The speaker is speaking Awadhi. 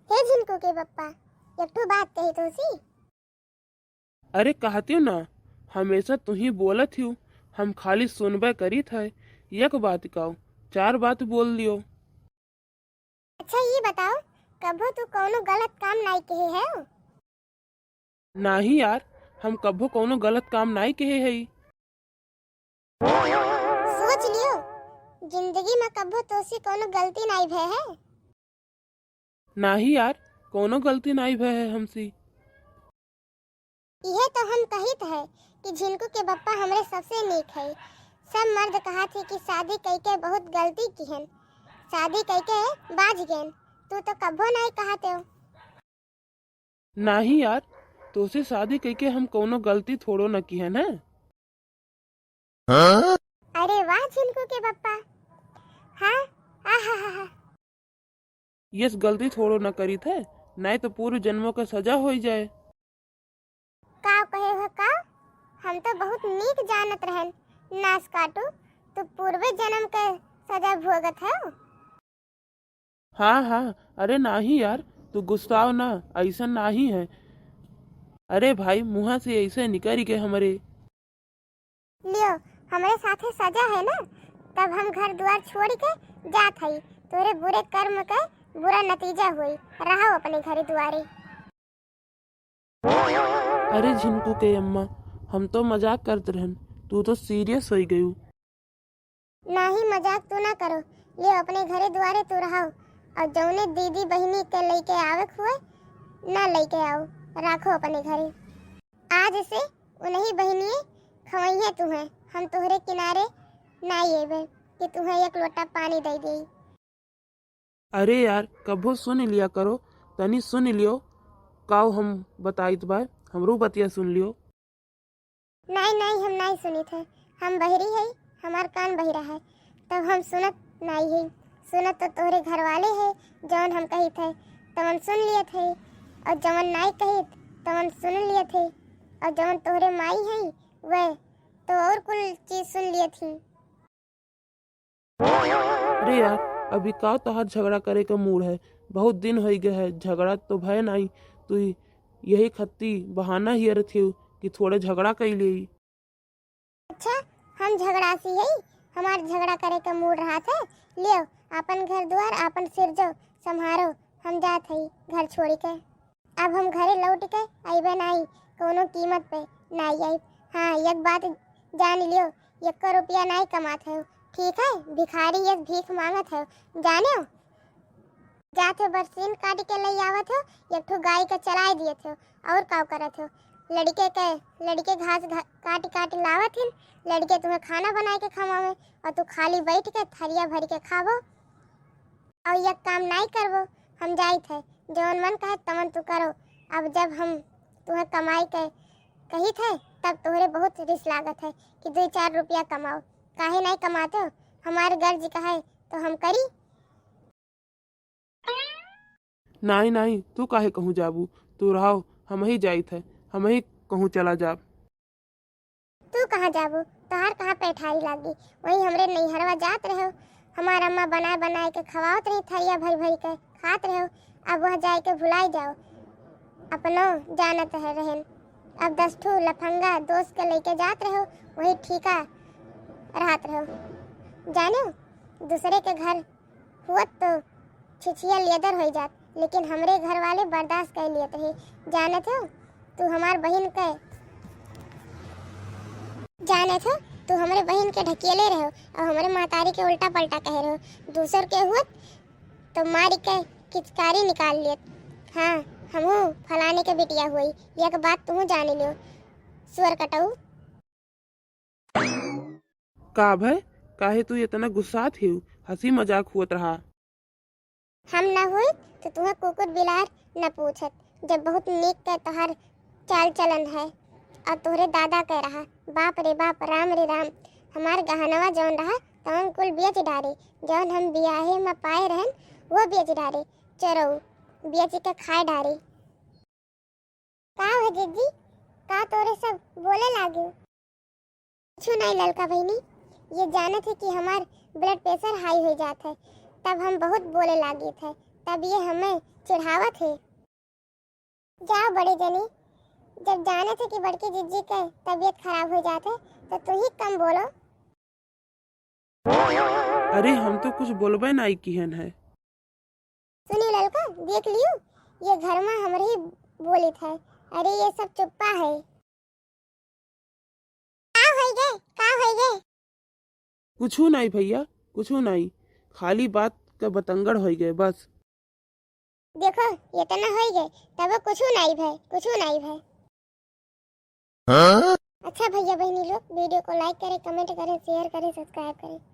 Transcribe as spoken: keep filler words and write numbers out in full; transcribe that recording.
हे झिनकू के पप्पा, एक ठो बात कही तोसी। अरे कहतियो ना, हमेशा तुही बोलत हियो, हम खाली सुनबे करीत है। एक बात काओ, चार बात बोल लियो। अच्छा ये बताओ, कभो तू कौनो गलत काम नाई कहे है? नाही यार, हम कभो कौनो गलत काम नाई कहे है। सोच लियो, जिंदगी में कभो तोसी कौनो गलती नाई भय है। नाही यार, कौनो गलती नाई भय है हमसी। इहे तो हम कहित है कि झिनकू के बप्पा हमरे सबसे नीक है। सब मर्द कहत है कि शादी कइके बहुत गलती किहन, शादी कइके बाज गेन। तू तो कभो नाई कहत हो। नाही यार, तोसे शादी कइके हम कौनो गलती थोड़ो न किहन है। हाँ? अरे वाह झिनकू के पप्पा। हाँ, आहा हा हा। यस गलती थोड़ो न करी थे, नहीं तो पूर्व जन्मों का सजा हो जाए। का कहे हो का? हम तो बहुत नीक जानत रहन, नास काटू, तू पूर्व जन्म के सजा भोगत हो। हाँ हाँ, अरे नाही यार, तू गुस्साओ ना, ऐसा नाही है। अरे भाई, मुँह से ऐसे निकल गए हमरे। लियो, हमरे साथे सजा है ना, तब हम घर द्वार छोड़ के जात हई। तोरे बुरे कर्म के बुरा नतीजा होई, रहो अपने घरे द्वारे। अरे झिनकू के अम्मा, हम तो मजाक करत रहन, तू तो सीरियस होई गयू। नाही, मजाक तू ना करो। लियो, अपने घरे द्वारे तू रहो, और जौने दीदी बहिनी के लइके आवे के हुए, ना लइके आओ, राखो अपने घरे। आज से उन्हीं बहिनिये खवइहे तुहें, हम तोहरे किनारे ना अइबे कि तुहें एक लोटा पानी दे देई। अरे यार, कभो सुन लिया करो, तनी सुन लियो, काऊ हम बताइत बा, हमरो बतिया सुन लियो। नाई, नाई, हम नाई सुनित है, हम बहिरी है, हमार कान बहिरा है, तब हम सुनत नाई है। सुनत तो तोहरे घर वाले है, जवन हम कहित है, तवन सुन लियत है, और जवन नाई कहित, तवन सुन लियत है, और जवन तोहरे माई है, वह तो और कुल चीज सुन लियत ही। अरे यार, अभी का तोहार झगड़ा करे का मूड है? बहुत दिन होई गए है, झगड़ा तो भय नाई। तू यही खत्ती बहाना हियरत हियो कि थोड़े झगड़ा कई लेई। अच्छा, हम झगड़ासी हई? हमार झगड़ा करे का मूड रहत है? लियो, आपन घर दुआर, आपन सिरजो संभारो, हम जात हई घर छोड़ी के। अब हम घरे लौट के अइबे नाई, कौनो कीमत पे नाई आइब। हाँ, एक बात जान लियो, एको रुपया नाई कमात है, ठीक है? भिखारी यस भीख मांगत है, जाने हो? जात हो बरसीन काट के ले आवत हो, एक ठो गाय के चराए दियत हो, और का करत हो? लड़के के, लड़के घास घा-, काट काट लावत हिन, लड़के तुम्हें खाना बनाए के खवावे, और तू खाली बैठ के थरिया भर के खाबो। और एक काम नाई करबो, हम जाइत है, जवन मन कहे तवन तू करो। अब जब हम तुहें कमाई के कहित है, तब तोहरे बहुत रिस लागत है कि दुई चार रुपया कमाओ। काहे नाई कमाते हो? हमार गर्ज कहे तो हम करी। नाई, नाई, तू काहे कहूँ जाबू? तू रहो, हमही जाइत है, हमही कहूँ चला जाब। तू कहाँ जाबू? तोहार कहाँ पैठारी लागी? वहीं हमरे नैहरवा जात रहो, हमार अम्मा बनाए बनाए के खवावत रही, थरिया भरी भरी के खात रहो। अब वह जाए के भुलाई जाओ, अपनो जानत है रहन। अब दस ठो लफंगा दोस्त के लेके जात रहो, वही ठीका रहत रहो। जाने, दूसरे के घर हुअत तो छिछिया लेदर होई जात, लेकिन हमरे घर वाले बर्दाश्त कर लियत रहे। जानत हो, तू हमार बहिन के, जानत हो, तू हमरे बहिन के ढकेले रहो और हमरे महतारी के उल्टा पलटा कहे रहो। दूसर के हुअत तो मारी के किचकारी निकाल लियत। हाँ, हमहू फलाने के बिटिया हुई, यह बात तू जान लियो, सुअर कटऊ। का भय, काहे तू इतना गुस्सात हिउ? हंसी मजाक हुअत रहा। हम ना होइत तो तुहें कुकुर बिलार न पूछत, जब बहुत नीक के तोहार चाल चलन है। और तोहरे दादा के रहा, बाप रे बाप, राम रे राम, हमार गहनवा जौन रहा तौन कुल बेच डारे, जौन हम बियाहे में पाए रहन वो बेच डारे, चोरऊ बेच के खाए डारे। का हो जिज्जी, का तोरे सब बोले लागे? कुछ नहीं ललका बहिनी, ये जानत है कि हमार blood pressure high हो जात है, तब हम बहुत बोले लागित है, तब ये हमें चिढ़ावत है। जाओ बड़े जनी, जब जानत है कि बड़की जिज्जी के तबीयत खराब हो जात है, तो तू ही कम बोलो। अरे, हम तो कुछ बोलबे नाई किहन है। सुनी ललका, देख लियो, ये घर में हमरे ही बोलित है। अरे, ये सब चुप्पा है। का होई गे, का होई गे? कुछू नाई भैया, कुछू नाई, खाली बात के बतंगड़ होई गए बस। देखो, इतना होई गए, तब कुछू नाई भय, कुछू नाई भय। हाँ? अच्छा भैया बहनी लोग, video को like करें, comment करें, share करें, subscribe करें।